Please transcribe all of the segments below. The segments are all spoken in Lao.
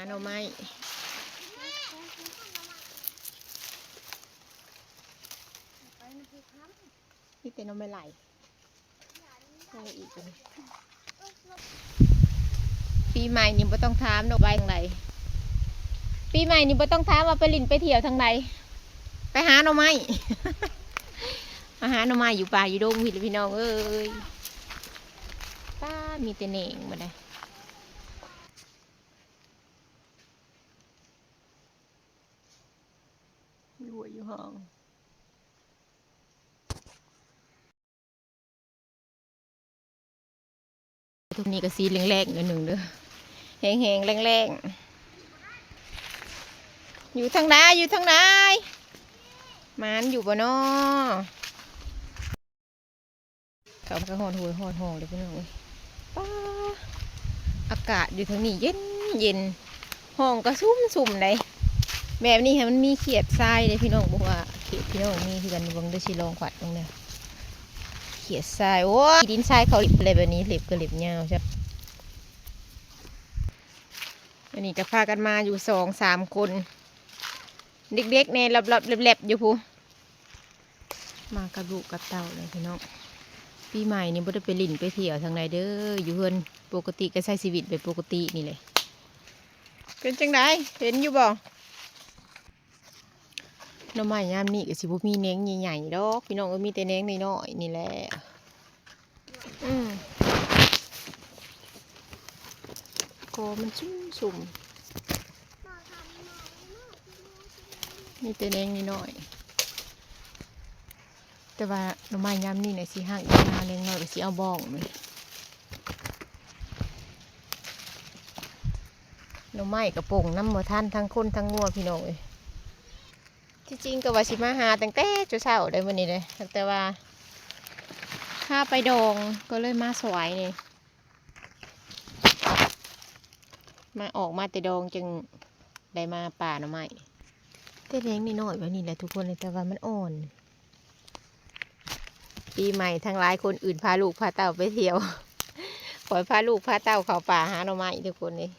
ໜໍ່ໄມ້ ມີແຕ່ໜໍ່ໄມ້ໄຫຼ. ໂອ້ ອີກ ປີໃໝ່ນີ້ບໍ່ຕ້ອງຖາມເນາະ ໄປທາງໃດ. ປີໃໝ່ນີ້ບໍ່ຕ້ອງຖາມວ່າໄປຫຼິ້ນໄປທ່ຽວທາງໃດ ໄປຫາໜໍ່ໄມ້ ມາຫາໜໍ່ໄມ້ຢູ່ປ່າຢູ່ດົງພີ້ແຫຼະ ພີ່ນ້ອງເອີຍ. ປ້າ ມີແຕ່ແໜງບັດໃດ ຢູ່ ຢູ່ຫ້ອງ. ຕົງນີ້ກໍສີແລງໆ ໜ້ອຍໜຶ່ງເດີ ແຮງໆ ແລງໆ. ຢູ່ທາງໃດ ຢູ່ທາງໃດ ໝານຢູ່ບໍ່ນໍ? ເຂົ້າມາກໍຮ້ອນໂຫຍຮ້ອນຫ້ອງເລີຍ ພີ່ນ້ອງເອີຍ. ປ້າ ອາກາດຢູ່ທາງນີ້ເຢັນໆ ຫ້ອງກໍຊຸ່ມໆ ໃດ. ແບບນີ້ໃຫ້ມັນມີຂຽດຊາຍເດ້ ພີ່ນ້ອງ ບໍ່ວ່າເຂດ ພີ່ນ້ອງມີຄືກັນ ເບິ່ງເດີ ຊິລອງຂວັດເບິ່ງເດີ ຂຽດຊາຍ. ໂອ້ຍ ດິນຊາຍເຂົາເລັບແບບນີ້ ເລັບກໍເລັບຍາວຊະ. ອັນນີ້ກໍພາກັນມາຢູ່ສອງສາມຄົນ ເດັກໆ ແດ່ ລັບໆ ແລັບໆ ຢູ່ພຸ້ນ. ມາກັບລູກກັບເຕົ້າເລີຍ ພີ່ນ້ອງ. ປີໃໝ່ນີ້ບໍ່ໄດ້ໄປຫຼິ້ນໄປທ່ຽວທາງໃດເດີ ຢູ່ເຮືອນ ປົກກະຕິກໍໃຊ້ຊີວິດແບບປົກກະຕິນີ້ແຫຼະ. ເປັນຈັ່ງໃດ ເຫັນຢູ່ບໍ່? ໜໍ່ໄມ້ຍາມນີ້ກໍຊິບໍ່ມີແໜງໃຫຍ່ໆ ດອກ ພີ່ນ້ອງເອີຍ ມີແຕ່ແໜງນ້ອຍໆ ນີ້ແຫຼະ. ອືມ ກໍມັນຊຸ່ມໆ ມີແຕ່ແໜງນ້ອຍໆ. ແຕ່ວ່າໜໍ່ໄມ້ຍາມນີ້ນະ ຊິຫັກຢູ່ນາ ແນງນ້ອຍກໍຊິເອົາບ້ອງ. ໜໍ່ໄມ້ກໍປົ່ງນຳບໍ່ທັນ ທັງຄົນທັງງົວ ພີ່ນ້ອງເອີຍ. ທີ່ຈິງກໍວ່າຊິມາຫາຕັ້ງແຕ່ເຊົ້າໆ ໄດ໋ ມື້ນີ້ເດ້ ແຕ່ວ່າພາໄປດອງ ກໍເລີຍມາສວາຍນີ້ ມາ ອອກມາແຕ່ດອງ ຈຶ່ງໄດ້ມາປ່າໜໍ່ໄມ້. ແຕ່ແໜງນ້ອຍໆ ແບບນີ້ແຫຼະທຸກຄົນເອີຍ ແຕ່ວ່າມັນອ່ອນ. ປີໃໝ່ທັງຫຼາຍຄົນອື່ນພາລູກພາເຕົ້າໄປທ່ຽວ ຂ້ອຍພາລູກພາເຕົ້າເຂົ້າປ່າຫາໜໍ່ໄມ້ທຸກຄົນເອີຍ.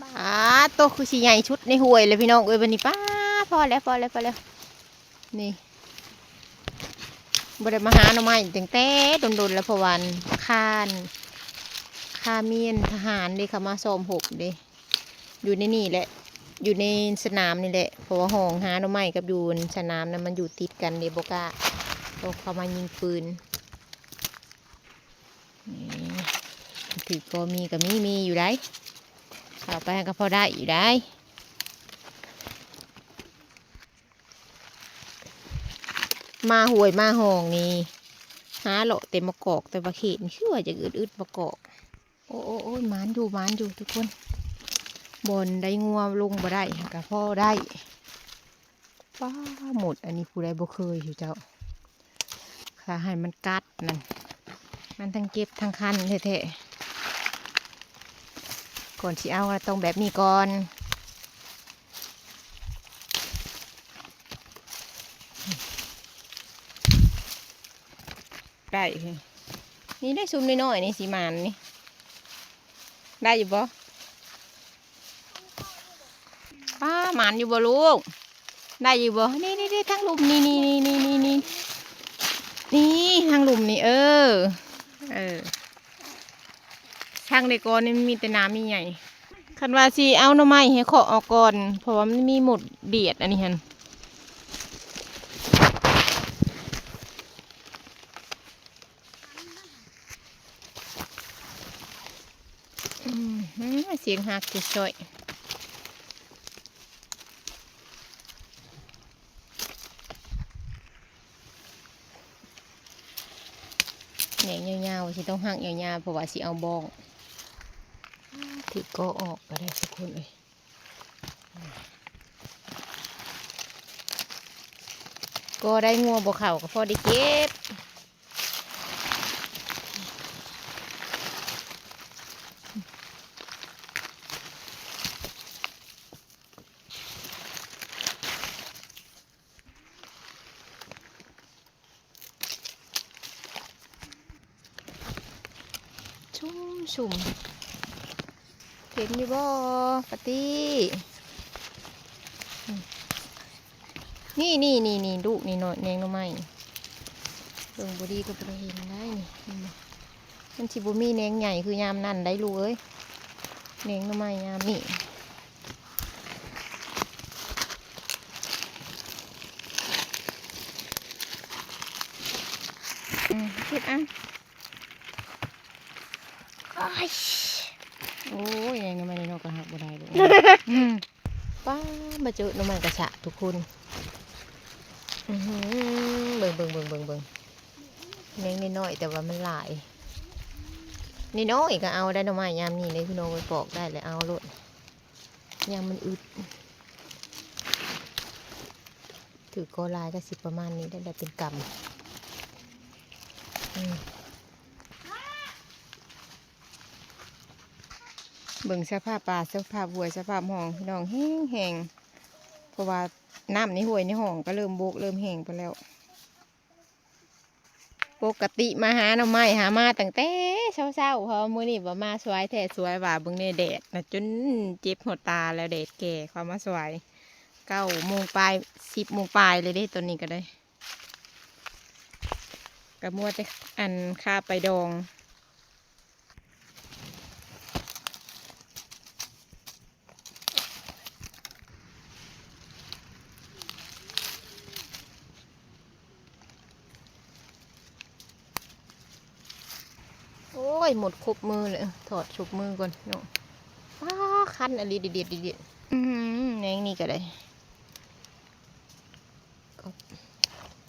ປາໂຕ ຄືຊິໃຫຍ່ສຸດໃນຫ້ວຍເລີຍ ພີ່ນ້ອງເອີຍ ບັດນີ້. ປາ ພໍແລ້ວ ພໍແລ້ວ ພໍແລ້ວ ນີ້ ບໍ່ໄດ້ມາຫາໜໍ່ໄມ້ຕັ້ງແຕ່ດົນໆ ແລ້ວ ເພາະວ່າຄານ ຄາມີອັນທະຫານເດ້ ເຂົາມາສ້ອມຮົບເດ້ ຢູ່ໃນນີ້ແຫຼະ ຢູ່ໃນສະໜາມນີ້ແຫຼະ ເພາະວ່າຫ້ອງຫາໜໍ່ໄມ້ກັບຢູ່ສະໜາມນະ ມັນຢູ່ຕິດກັນເດ້ ບໍ່ກ້າ ເຂົາມາຍິງປືນ. ນີ້ ຖືກກໍມີ ກໍມີ ມີຢູ່ໃດ໋ ເຂົ້າໄປກໍພໍໄດ້ຢູ່ໃດ໋. ມາຫ້ວຍມາຮ່ອງນີ້ ຫາເລາະແຕ່ໝາກກອກ ແຕ່ວ່າເຂດນີ້ຄືວ່າຈະອຶດໆ ໝາກກອກ. ໂອ້ ໂອ້ ໂອ້ຍ ໝານຢູ່ ໝານຢູ່ທຸກຄົນ ບ່ອນໃດງົວລົງບໍ່ໄດ້ກໍພໍໄດ້. ປ້າ ໝົດ ອັນນີ້ຜູ້ໃດບໍ່ເຄີຍຢູ່ເຈົ້າ ຖ້າໃຫ້ມັນກັດນັ້ນ ມັນທັງເຈັບທັງຄັນແທ້ໆ. ກ່ອນຊິເອົາ ຕ້ອງແບບນີ້ກ່ອນ. ໄດ້ ນີ້ໄດ້ຊຸມນ້ອຍໆ ນີ້ ຊິໝານນີ້ ໄດ້ຢູ່ບໍ່? ປ້າ ໝານຢູ່ບໍ່ລູກ? ໄດ້ຢູ່ບໍ່? ນີ້ໆໆ ທາງລຸ່ມນີ້ ນີ້ໆໆ ນີ້ ນີ້ ນີ້ ທາງລຸ່ມນີ້ ເອີ ເອີ ທາງໃນກອນີ້ມັນມີແຕ່ໜາມໃຫຍ່ໆ. ຄັນວ່າຊິເອົາໜໍ່ໄມ້ໃຫ້ເຄາະເອົາກ່ອນ ເພາະວ່າມັນມີມົດດຽດອັນນີ້ຫັ້ນ. ອືມ ສຽງຫັກແທ້ ແໜງຍາວໆ ຊິຕ້ອງຫັກຍາວໆ ເພາະວ່າຊິເອົາບ້ອງ ຖືກກໍອອກກໍໄດ້ທຸກຄົນເອີຍ. ກໍໄດ້ງົວບໍ່ເຂົ້າກໍພໍໄດ້ເກັບ. ຊຸ່ມໆ. ເຫັນຢູ່ບໍ່ປາຕີ້? ນີ້ໆໆໆ ລູກນີ້ເນາະ ແໜງໜໍ່ໄມ້. ເບິ່ງບໍ່ດີກໍບໍ່ໄດ້ເຫັນໄດ໋ນີ້ ເຫັນບໍ່? ມັນຊິບໍ່ມີແໜງໃຫຍ່ຄືຍາມນັ້ນໄດ໋ລູກເອີຍ ແໜງໜໍ່ໄມ້ຍາມນີ້. ອືມ ເກັບເອົາ. ໂອ້ຍ ໂອ້ຍ ແໜງໜໍ່ໄມ້ນ້ອຍໆ ກໍຫັກບໍ່ໄດ້ລູກ. ອືມ ປ້າ ມາເຈີໜໍ່ໄມ້ກະຊະທຸກຄົນ. ອືຫື ເບິ່ງໆໆໆໆ ແໜງນ້ອຍໆ ແຕ່ວ່າມັນຫຼາຍ. ນ້ອຍໆ ກໍເອົາໄດ້ໜໍ່ໄມ້ຍາມນີ້ເດ້ພີ່ນ້ອງເອີຍ ປອກໄດ້ແລ້ວເອົາໂລດ ຍາມມັນອຶດ. ຖືກກໍຫຼາຍກໍຊິປະມານນີ້ແຫຼະ ໄດ້ເປັນກຳ. ອືມ ເບິ່ງສະພາບປ່າ ສະພາບຫ້ວຍ ສະພາບຮ່ອງພີ່ນ້ອງ ແຫ້ງໆ ເພາະວ່ານ້ຳໃນຫ້ວຍໃນຮ່ອງກໍເລີ່ມບົກ ເລີ່ມແຫ້ງໄປແລ້ວ. ປົກກະຕິມາຫາໜໍ່ໄມ້ ຫາມາຕັ້ງແຕ່ເຊົ້າໆ ເພາະວ່າມື້ນີ້ບໍ່ມາສວາຍແທ້ ສວາຍວ່າເບິ່ງແນ່ ແດດນະຈົນເຈັບຫົວຕາແລ້ວ ແດດແກ່ເຂົ້າມາສວາຍ ເກົ້າໂມງປາຍ ສິບໂມງປາຍເລີຍເດ້ ຕອນນີ້ກໍໄດ້ ກໍມົວແຕ່ອັນຄາໄປດອງ. ໂອ້ຍ ໝົດຄົບມືເລີຍ ຖອດສົບມືກ່ອນເນາະ. ປ້າ ຄັນອີ່ຫຼີ ເດັດໆ ອື ແນວນີ້ກໍໄດ້.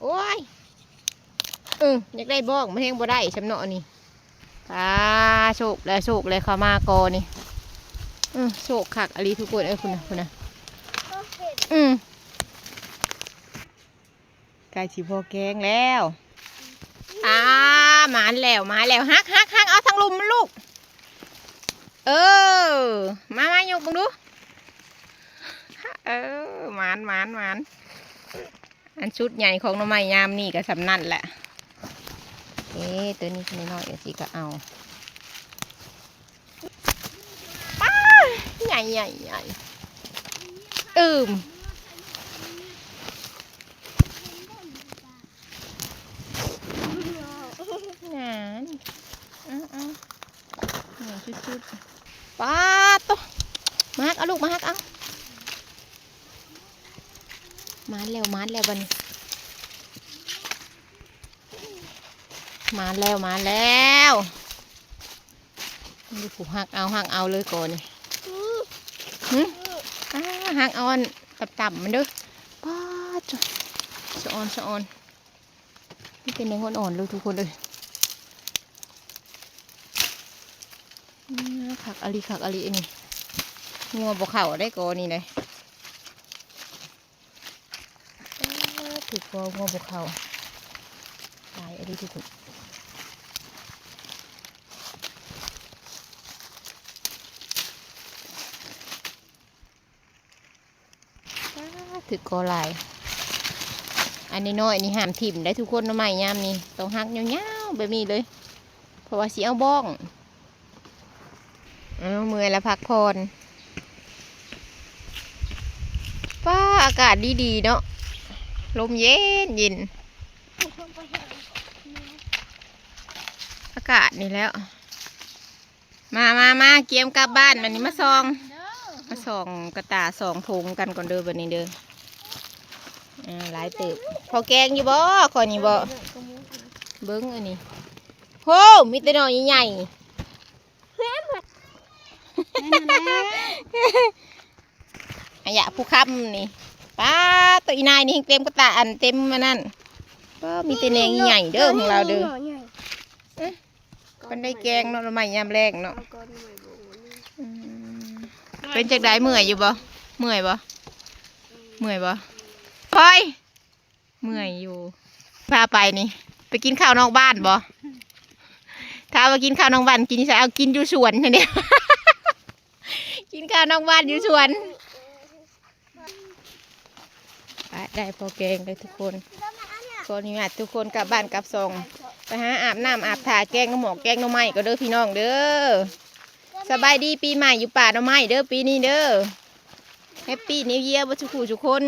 ໂອ້ຍ ເອີ ຢາກໄດ້ບ້ອງ ມັນແຮງບໍ່ໄດ້ຊ່ຳເນາະນີ້. ອ່າ ໂຊກແລ້ວ ໂຊກແລ້ວ ເຂົ້າມາກໍນີ້ ອື ໂຊກຄັກອີ່ຫຼີທຸກຄົນເອີຍ ພຸ້ນນະ ພຸ້ນນະ ອື ໃກ້ຊິພໍແກງແລ້ວ. ອ່າ ໝານແລ້ວ ໝານແລ້ວ ຫັກ ຫັກ ຫັກ ເອົາທາງລຸ່ມມັນລູກ. ເອີ ມາ ມາ ຍົກເບິ່ງດູ. ເອີ ໝານ ໝານ ໝານ. ອັນຊຸດໃຫຍ່ຂອງໜໍ່ໄມ້ຍາມນີ້ກໍສ່ຳນັ້ນແຫຼະ. ເອ ໂຕນີ້ນ້ອຍໆ ຈັ່ງຊີ້ກໍເອົາ. ປ້າ ໃຫຍ່ໆໆ ອືມ ນັ້ນ ເອົາໆ ໃຫຍ່ສຸດໆ. ປາດໂທ້ ມາຫັກເອົາລູກ ມາຫັກເອົາ. ມາແລ້ວ ມາແລ້ວບັດນີ້ ມາແລ້ວ ມາແລ້ວ. ມີຜູ້ຫັກເອົາ ຫັກເອົາເລີຍກໍນີ້. ຫຶ ອ່າ ຫັກເອົາອັນຕ່ຳໆ ມັນເດີ້. ປາດໂທ້ ສະອອນ ສະອອນ. ມີແຕ່ແນງອ່ອນໆເລີຍທຸກຄົນເອີຍ. ອືມ ຄັກອີ່ຫຼີ ຄັກອີ່ຫຼີອັນນີ້. ງົວບໍ່ເຂົ້າໄດ໋ກໍນີ້ໄດ໋. ເອີ ຖືກກໍງົວບໍ່ເຂົ້າ. ຕາຍອີ່ຫຼີທຸກຄົນ. ປາດ ຖືກກໍຫຼາຍ. ອັນນ້ອຍໆນີ້ຫ້າມຖິ້ມໄດ໋ທຸກຄົນ ໜໍ່ໄມ້ຍາມນີ້ຕ້ອງຫັກຍາວໆແບບນີ້ເລີຍ ເພາະວ່າຊິເອົາບ້ອງ. ເອົາ ເມື່ອຍລະພັກຜ່ອນ. ຟ້າ ອາກາດດີໆເນາະ ລົມເຢັນໆ ອາກາດນີ້ແລ້ວ. ມາ ມາ ມາ ກຽມກັບບ້ານບັດນີ້ ມາສ່ອງ ມາສ່ອງກະຕ່າສອງຖົງກັນກ່ອນເດີ້ບັດນີ້ເດີ້. ອ່າ ຫຼາຍເຕີບ. ພໍແກງຢູ່ບໍ່? ຂ້ອຍນີ້ບໍ່. ເບິ່ງອັນນີ້. ໂຫ ມີແຕ່ໜໍ່ໃຫຍ່ໆ. ອັນຍະ ຜູ້ຄ້ຳນີ້ ປາດ ໂຕອີ່ນາຍນີ້ແຮງເຕັມກະຕະ ອັນເຕັມອັນນັ້ນ. ປາດ ມີແຕ່ແນງໃຫຍ່ເດີ້ຂອງລາວເດີ້. ເອີ ເພິ່ນໄດ້ແກງເນາະ ໜໍ່ໄມ້ຍາມແລງເນາະ. ອືມ ເປັນຈັ່ງໃດ ເມື່ອຍຢູ່ບໍ່? ເມື່ອຍບໍ່? ເມື່ອຍບໍ່? ພອຍ ເມື່ອຍຢູ່. ພາໄປນີ້ ໄປກິນຂ້າວນອກບ້ານບໍ່? ຖ້າວ່າກິນຂ້າວນອກບ້ານ ກິນຢູ່ໃສ? ເອົາ ກິນຢູ່ສວນຫັ້ນເດ້. ກິນຂ້າວນອກບ້ານຢູ່ສວນ. ໄປ ໄດ້ພໍແກງເດີ້ທຸກຄົນ. ຂໍອະນຸຍາດທຸກຄົນກັບບ້ານກັບຊ່ອງ ໄປຫາອາບນ້ຳອາບທ່າ ແກງໜໍ່ໝອກແກງໜໍ່ໄມ້ກໍເດີ້ພີ່ນ້ອງເດີ້. ສະບາຍດີປີໃໝ່ຢູ່ປ່າໜໍ່ໄມ້ເດີ ປີນີ້ເດີ. Happy New Year ເບິດສູ່ຜູ້ສູ່ຄົນ.